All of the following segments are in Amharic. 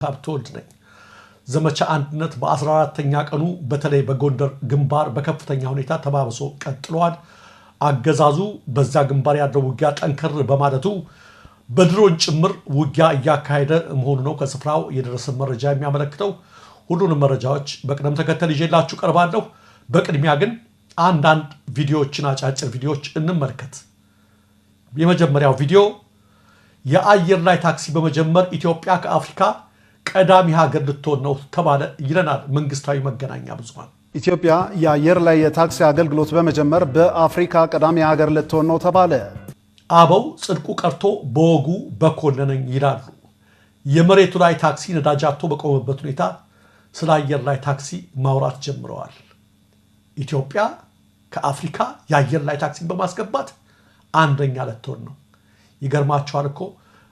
ሀብተወልድ ነኝ። ዘመቻ አንድነት በ14ተኛ ቀኑ በተለይ በጎንደር ግንባር በከፍተኛ ሁኔታ ተባብሶ ቀጥሏል። አገዛዙ በዛ ግንባር ያለው ውጊያ ጠንከር በማለቱ በድሮን ጭምር ውጊያ እያካሄደ መሆኑ ነው ከስፍራው የደረሰ መረጃ የሚያመለክተው። ሁሉንም መረጃዎች በቅደም ተከተል ይዤላችሁ ቀርባለሁ። በቅድሚያ ግን አንዳንድ ቪዲዮዎችን፣ አጫጭር ቪዲዮዎች እንመልከት። የመጀመሪያው ቪዲዮ የአየር ላይ ታክሲ በመጀመር ኢትዮጵያ ከአፍሪካ ቀዳሚ ሀገር ልትሆን ነው ተባለ ይለናል መንግስታዊ መገናኛ ብዙሃን። ኢትዮጵያ የአየር ላይ የታክሲ አገልግሎት በመጀመር በአፍሪካ ቀዳሚ ሀገር ልትሆን ነው ተባለ። አበው ጽድቁ ቀርቶ በወጉ በኮነነኝ ይላሉ። የመሬቱ ላይ ታክሲ ነዳጅ አጥቶ በቆመበት ሁኔታ ስለ አየር ላይ ታክሲ ማውራት ጀምረዋል። ኢትዮጵያ ከአፍሪካ የአየር ላይ ታክሲን በማስገባት አንደኛ ልትሆን ነው። ይገርማቸዋል እኮ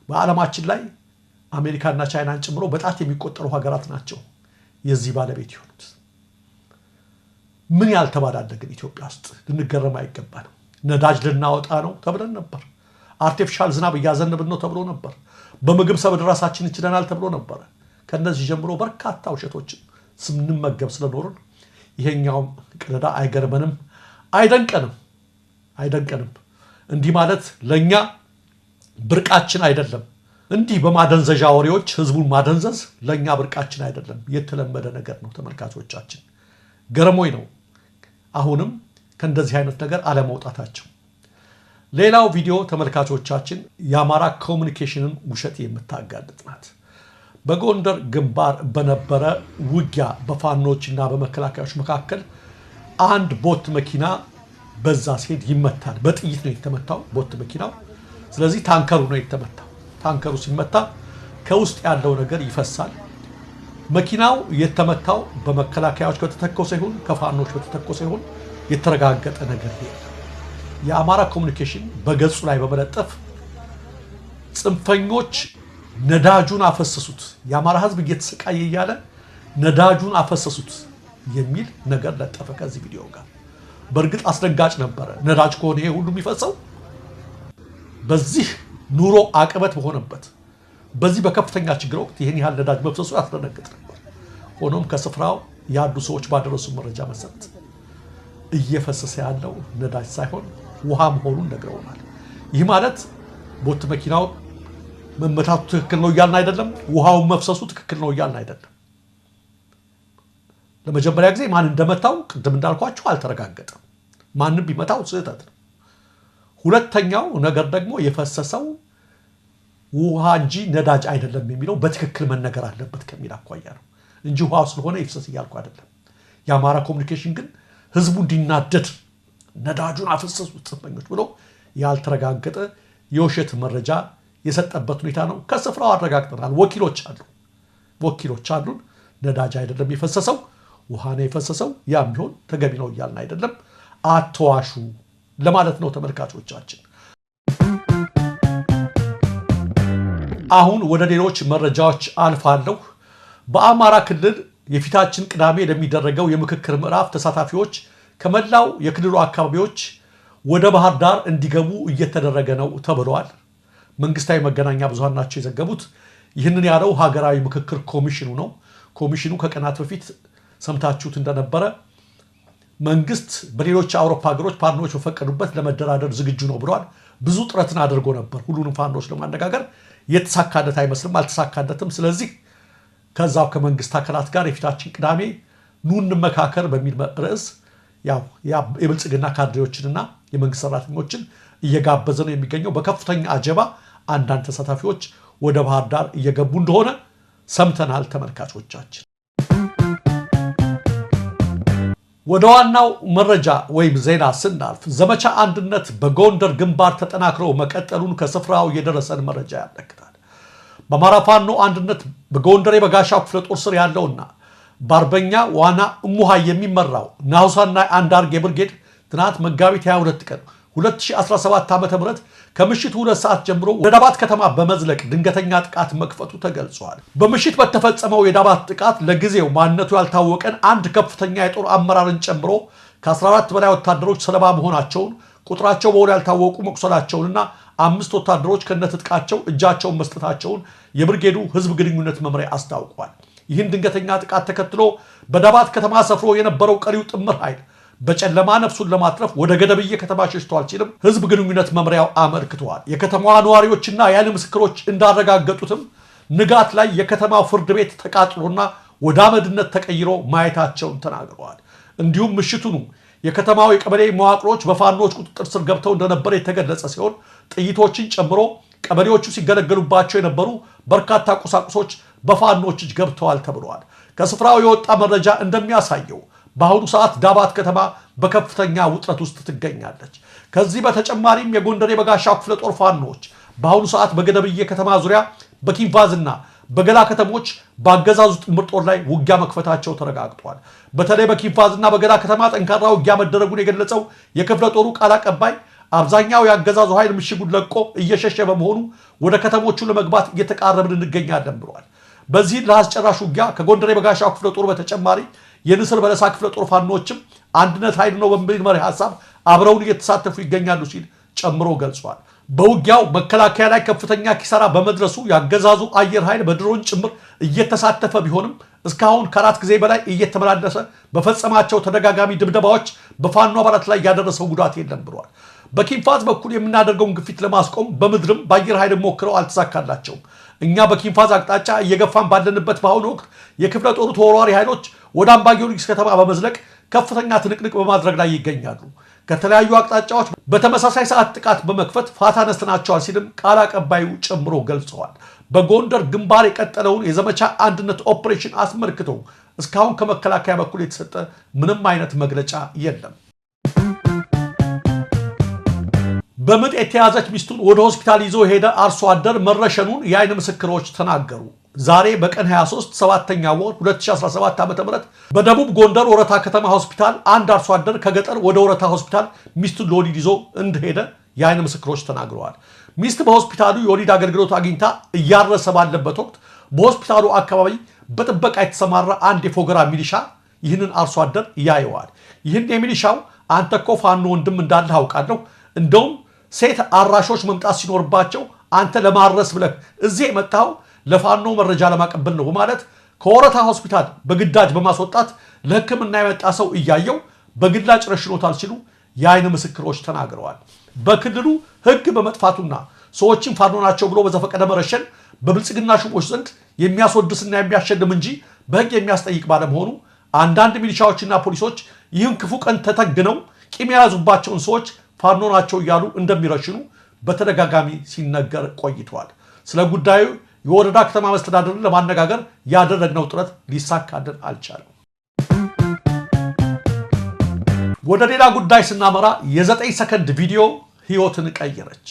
በዓለማችን ላይ አሜሪካና ቻይናን ጨምሮ በጣት የሚቆጠሩ ሀገራት ናቸው የዚህ ባለቤት የሆኑት። ምን ያልተባለ አለ ግን ኢትዮጵያ ውስጥ? ልንገረም አይገባንም። ነዳጅ ልናወጣ ነው ተብለን ነበር። Artificial ዝናብ እያዘነብን ነው ተብሎ ነበር። በምግብ ሰብል ራሳችን እንችለናል ተብሎ ነበረ። ከነዚህ ጀምሮ በርካታ ውሸቶችን ስንመገብ ስለኖርን ይሄኛውም ቅደዳ አይገርመንም፣ አይደንቀንም አይደንቀንም። እንዲህ ማለት ለእኛ ብርቃችን አይደለም። እንዲህ በማደንዘዣ ወሬዎች ህዝቡን ማደንዘዝ ለእኛ ብርቃችን አይደለም፣ የተለመደ ነገር ነው። ተመልካቾቻችን ገርሞኝ ነው አሁንም ከእንደዚህ አይነት ነገር አለመውጣታቸው። ሌላው ቪዲዮ ተመልካቾቻችን የአማራ ኮሚኒኬሽንን ውሸት የምታጋልጥ ናት። በጎንደር ግንባር በነበረ ውጊያ በፋኖችና በመከላከያዎች መካከል አንድ ቦት መኪና በዛ ሲሄድ ይመታል። በጥይት ነው የተመታው ቦት መኪናው። ስለዚህ ታንከሩ ነው የተመታው። ታንከሩ ሲመታ ከውስጥ ያለው ነገር ይፈሳል። መኪናው የተመታው በመከላከያዎች በተተኮሰ ይሁን ከፋኖች በተተኮሰ ይሁን የተረጋገጠ ነገር የለም። የአማራ ኮሚኒኬሽን በገጹ ላይ በመለጠፍ ጽንፈኞች ነዳጁን አፈሰሱት፣ የአማራ ሕዝብ እየተሰቃየ እያለ ነዳጁን አፈሰሱት የሚል ነገር ለጠፈ ከዚህ ቪዲዮ ጋር። በእርግጥ አስደንጋጭ ነበረ። ነዳጅ ከሆነ ይሄ ሁሉ የሚፈሰው በዚህ ኑሮ አቅበት በሆነበት በዚህ በከፍተኛ ችግር ወቅት ይህን ያህል ነዳጅ መፍሰሱ ያስደነግጥ ነበር። ሆኖም ከስፍራው ያሉ ሰዎች ባደረሱ መረጃ መሰረት እየፈሰሰ ያለው ነዳጅ ሳይሆን ውሃ መሆኑን ነግረውናል። ይህ ማለት ቦት መኪናው መመታቱ ትክክል ነው እያልን አይደለም። ውሃውን መፍሰሱ ትክክል ነው እያልን አይደለም። ለመጀመሪያ ጊዜ ማን እንደመታው ቅድም እንዳልኳቸው አልተረጋገጠም። ማንም ቢመታው ስህተት ነው። ሁለተኛው ነገር ደግሞ የፈሰሰው ውሃ እንጂ ነዳጅ አይደለም የሚለው በትክክል መነገር አለበት ከሚል አኳያ ነው እንጂ ውሃ ስለሆነ ይፍሰስ እያልኩ አይደለም። የአማራ ኮሚኒኬሽን ግን ህዝቡ እንዲናደድ ነዳጁን አፈሰሱት ጽንፈኞች ብሎ ያልተረጋገጠ የውሸት መረጃ የሰጠበት ሁኔታ ነው። ከስፍራው አረጋግጠናል። ወኪሎች አሉ ወኪሎች አሉን። ነዳጅ አይደለም የፈሰሰው ውሃ ነው የፈሰሰው። ያም ቢሆን ተገቢ ነው እያልን አይደለም። አትዋሹ ለማለት ነው ተመልካቾቻችን። አሁን ወደ ሌሎች መረጃዎች አልፋለሁ። በአማራ ክልል የፊታችን ቅዳሜ ለሚደረገው የምክክር ምዕራፍ ተሳታፊዎች ከመላው የክልሉ አካባቢዎች ወደ ባህር ዳር እንዲገቡ እየተደረገ ነው ተብሏል። መንግስታዊ መገናኛ ብዙሃን ናቸው የዘገቡት። ይህንን ያለው ሀገራዊ ምክክር ኮሚሽኑ ነው። ኮሚሽኑ ከቀናት በፊት ሰምታችሁት እንደነበረ መንግስት በሌሎች የአውሮፓ ሀገሮች ፋኖች በፈቀዱበት ለመደራደር ዝግጁ ነው ብለዋል። ብዙ ጥረትን አድርጎ ነበር ሁሉንም ፋኖች ለማነጋገር የተሳካለት አይመስልም፣ አልተሳካለትም። ስለዚህ ከዛው ከመንግስት አካላት ጋር የፊታችን ቅዳሜ ኑ እንመካከር በሚል ርዕስ ያው የብልጽግና ካድሬዎችንና የመንግስት ሰራተኞችን እየጋበዘ ነው የሚገኘው። በከፍተኛ አጀባ አንዳንድ ተሳታፊዎች ወደ ባህር ዳር እየገቡ እንደሆነ ሰምተናል። ተመልካቾቻችን ወደ ዋናው መረጃ ወይም ዜና ስናልፍ ዘመቻ አንድነት በጎንደር ግንባር ተጠናክሮ መቀጠሉን ከስፍራው የደረሰን መረጃ ያመለክታል። በአማራ ፋኖ አንድነት በጎንደር የበጋሻው ክፍለ ጦር ስር ያለውና በአርበኛ ዋና እሙሃ የሚመራው ናሁሰናይ አንዳርጌ ብርጌድ ትናንት መጋቢት 22 ቀን 2017 ዓ.ም ከምሽቱ 2 ሰዓት ጀምሮ ወደ ዳባት ከተማ በመዝለቅ ድንገተኛ ጥቃት መክፈቱ ተገልጿል። በምሽት በተፈጸመው የዳባት ጥቃት ለጊዜው ማንነቱ ያልታወቀን አንድ ከፍተኛ የጦር አመራርን ጨምሮ ከ14 በላይ ወታደሮች ሰለባ መሆናቸውን፣ ቁጥራቸው በውል ያልታወቁ መቁሰላቸውንና 5 ወታደሮች ከነትጥቃቸው እጃቸውን መስጠታቸውን የብርጌዱ ህዝብ ግንኙነት መምሪያ አስታውቋል። ይህን ድንገተኛ ጥቃት ተከትሎ በዳባት ከተማ ሰፍሮ የነበረው ቀሪው ጥምር ኃይል በጨለማ ነፍሱን ለማትረፍ ወደ ገደብዬ ከተማ ሸሽቷል ሲልም ህዝብ ግንኙነት መምሪያው አመልክቷል። የከተማዋ ነዋሪዎችና የዓይን ምስክሮች እንዳረጋገጡትም ንጋት ላይ የከተማው ፍርድ ቤት ተቃጥሎና ወደ አመድነት ተቀይሮ ማየታቸውን ተናግረዋል። እንዲሁም ምሽቱኑ የከተማው የቀበሌ መዋቅሮች በፋኖች ቁጥጥር ስር ገብተው እንደነበር የተገለጸ ሲሆን ጥይቶችን ጨምሮ ቀበሌዎቹ ሲገለገሉባቸው የነበሩ በርካታ ቁሳቁሶች በፋኖች እጅ ገብተዋል ተብሏል። ከስፍራው የወጣ መረጃ እንደሚያሳየው በአሁኑ ሰዓት ዳባት ከተማ በከፍተኛ ውጥረት ውስጥ ትገኛለች። ከዚህ በተጨማሪም የጎንደር የበጋሻው ክፍለ ጦር ፋኖች በአሁኑ ሰዓት በገደብዬ ከተማ ዙሪያ በኪንቫዝና በገላ ከተሞች በአገዛዙ ጥምር ጦር ላይ ውጊያ መክፈታቸው ተረጋግጧል። በተለይ በኪንፋዝና በገላ ከተማ ጠንካራ ውጊያ መደረጉን የገለጸው የክፍለ ጦሩ ቃል አቀባይ አብዛኛው የአገዛዙ ኃይል ምሽጉን ለቆ እየሸሸ በመሆኑ ወደ ከተሞቹ ለመግባት እየተቃረብን እንገኛለን ብሏል። በዚህ ለአስጨራሽ ውጊያ ከጎንደር የበጋሻው ክፍለ ጦር በተጨማሪ የንስር በለሳ ክፍለ ጦር ፋኖችም አንድነት ኃይል ነው በሚል መሪ ሐሳብ አብረውን እየተሳተፉ ይገኛሉ ሲል ጨምሮ ገልጿል። በውጊያው መከላከያ ላይ ከፍተኛ ኪሳራ በመድረሱ ያገዛዙ አየር ኃይል በድሮን ጭምር እየተሳተፈ ቢሆንም እስካሁን ከአራት ጊዜ በላይ እየተመላለሰ በፈጸማቸው ተደጋጋሚ ድብደባዎች በፋኖ አባላት ላይ ያደረሰው ጉዳት የለም ብሏል። በኪንፋዝ በኩል የምናደርገውን ግፊት ለማስቆም በምድርም በአየር ኃይል ሞክረው አልተሳካላቸውም። እኛ በኪንፋዝ አቅጣጫ እየገፋን ባለንበት በአሁኑ ወቅት የክፍለ ጦሩ ተወርዋሪ ኃይሎች ወደ አምባ ጊዮርጊስ ከተማ በመዝለቅ ከፍተኛ ትንቅንቅ በማድረግ ላይ ይገኛሉ። ከተለያዩ አቅጣጫዎች በተመሳሳይ ሰዓት ጥቃት በመክፈት ፋታ ነስተናቸዋል ሲልም ቃል አቀባዩ ጨምሮ ገልጸዋል። በጎንደር ግንባር የቀጠለውን የዘመቻ አንድነት ኦፕሬሽን አስመልክቶ እስካሁን ከመከላከያ በኩል የተሰጠ ምንም አይነት መግለጫ የለም። በምጥ የተያዘች ሚስቱን ወደ ሆስፒታል ይዞ የሄደ አርሶ አደር መረሸኑን የአይን ምስክሮች ተናገሩ። ዛሬ በቀን 23 7ኛ ወር 2017 ዓ.ም በደቡብ ጎንደር ወረታ ከተማ ሆስፒታል አንድ አርሶ አደር ከገጠር ወደ ወረታ ሆስፒታል ሚስቱን ለወሊድ ይዞ እንደሄደ የአይን ምስክሮች ተናግረዋል። ሚስት በሆስፒታሉ የወሊድ አገልግሎት አግኝታ እያረሰ ባለበት ወቅት በሆስፒታሉ አካባቢ በጥበቃ የተሰማራ አንድ የፎገራ ሚሊሻ ይህንን አርሶ አደር ያየዋል። ይህን የሚሊሻው አንተ እኮ ፋኖ ወንድም እንዳለህ አውቃለሁ፣ እንደውም ሴት አራሾች መምጣት ሲኖርባቸው አንተ ለማረስ ብለህ እዚህ የመጣኸው ለፋኖ መረጃ ለማቀበል ነው በማለት ከወረታ ሆስፒታል በግዳጅ በማስወጣት ለሕክምና የመጣ ሰው እያየው በግላጭ ረሽኖታል ሲሉ የአይን ምስክሮች ተናግረዋል። በክልሉ ሕግ በመጥፋቱና ሰዎችን ፋኖ ናቸው ብሎ በዘፈቀደ መረሸን በብልጽግና ሹሞች ዘንድ የሚያስወድስና የሚያሸልም እንጂ በሕግ የሚያስጠይቅ ባለመሆኑ አንዳንድ ሚሊሻዎችና ፖሊሶች ይህን ክፉ ቀን ተተግነው ቂም የያዙባቸውን ሰዎች ፋኖ ናቸው እያሉ እንደሚረሽኑ በተደጋጋሚ ሲነገር ቆይተዋል። ስለ ጉዳዩ የወረዳ ከተማ መስተዳድርን ለማነጋገር ያደረግነው ጥረት ሊሳካልን አልቻለም። ወደ ሌላ ጉዳይ ስናመራ የ9 ሰከንድ ቪዲዮ ህይወትን ቀየረች።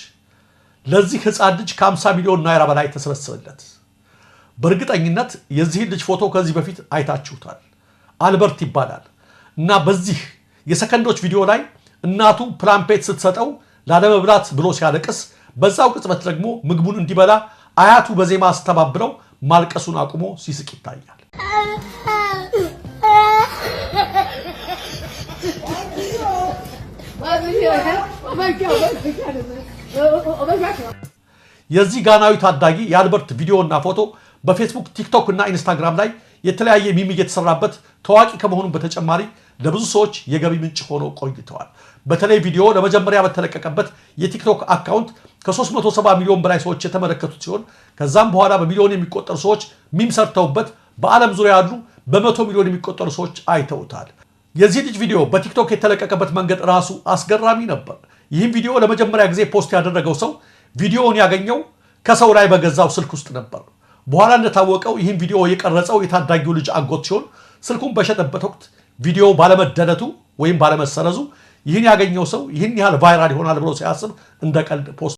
ለዚህ ህፃን ልጅ ከ50 ሚሊዮን ናይራ በላይ ተሰበሰበለት። በእርግጠኝነት የዚህን ልጅ ፎቶ ከዚህ በፊት አይታችሁታል። አልበርት ይባላል እና በዚህ የሰከንዶች ቪዲዮ ላይ እናቱ ፕላምፔት ስትሰጠው ላለመብላት ብሎ ሲያለቅስ፣ በዛው ቅጽበት ደግሞ ምግቡን እንዲበላ አያቱ በዜማ አስተባብለው ማልቀሱን አቁሞ ሲስቅ ይታያል። የዚህ ጋናዊ ታዳጊ የአልበርት ቪዲዮና ፎቶ በፌስቡክ፣ ቲክቶክ እና ኢንስታግራም ላይ የተለያየ meme እየተሰራበት ታዋቂ ከመሆኑ በተጨማሪ ለብዙ ሰዎች የገቢ ምንጭ ሆኖ ቆይተዋል። በተለይ ቪዲዮ ለመጀመሪያ በተለቀቀበት የቲክቶክ account ከ370 ሚሊዮን በላይ ሰዎች የተመለከቱት ሲሆን ከዛም በኋላ በሚሊዮን የሚቆጠሩ ሰዎች meme ሰርተውበት በዓለም ዙሪያ ያሉ በ100 ሚሊዮን የሚቆጠሩ ሰዎች አይተውታል። የዚህ ልጅ ቪዲዮ በቲክቶክ የተለቀቀበት መንገድ ራሱ አስገራሚ ነበር። ይህም ቪዲዮ ለመጀመሪያ ጊዜ post ያደረገው ሰው ቪዲዮውን ያገኘው ከሰው ላይ በገዛው ስልክ ውስጥ ነበር። በኋላ እንደታወቀው ይህም ቪዲዮ የቀረጸው የታዳጊው ልጅ አጎት ሲሆን ስልኩን በሸጠበት ወቅት ቪዲዮ ባለመደለቱ ወይም ባለመሰረዙ ይህን ያገኘው ሰው ይህን ያህል viral ይሆናል ብሎ ሲያስብ እንደ ቀልድ post